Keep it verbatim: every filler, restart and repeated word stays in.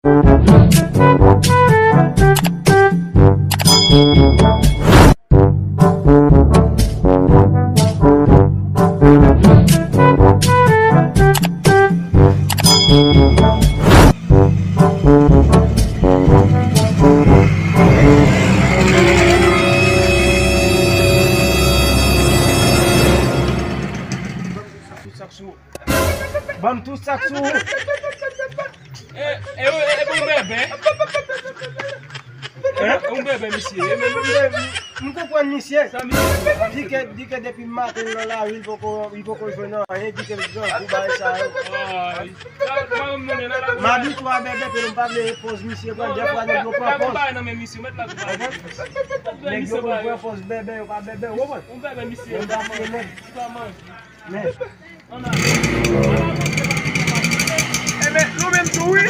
Ban m tout sa k sou ou. E, e, e, e pou bèbè. Hein? E pou bèbè, misye. E, men, m, m konprann misye. Sa misye? Di ke, di ke depi maten nan lari, li poko, li poko jwenn anyen, di ke l grangou, bagay sa yo. Ay. M abitye a bèbè, men m pa vle pòz misye pran, dèfwa nèg yo pran pòz. Nèg yo konn pran pòz bèbè, yo pa bèbè, ou konprann? Men m pa vle nèg. Men. Enben, nou menm tou, wi.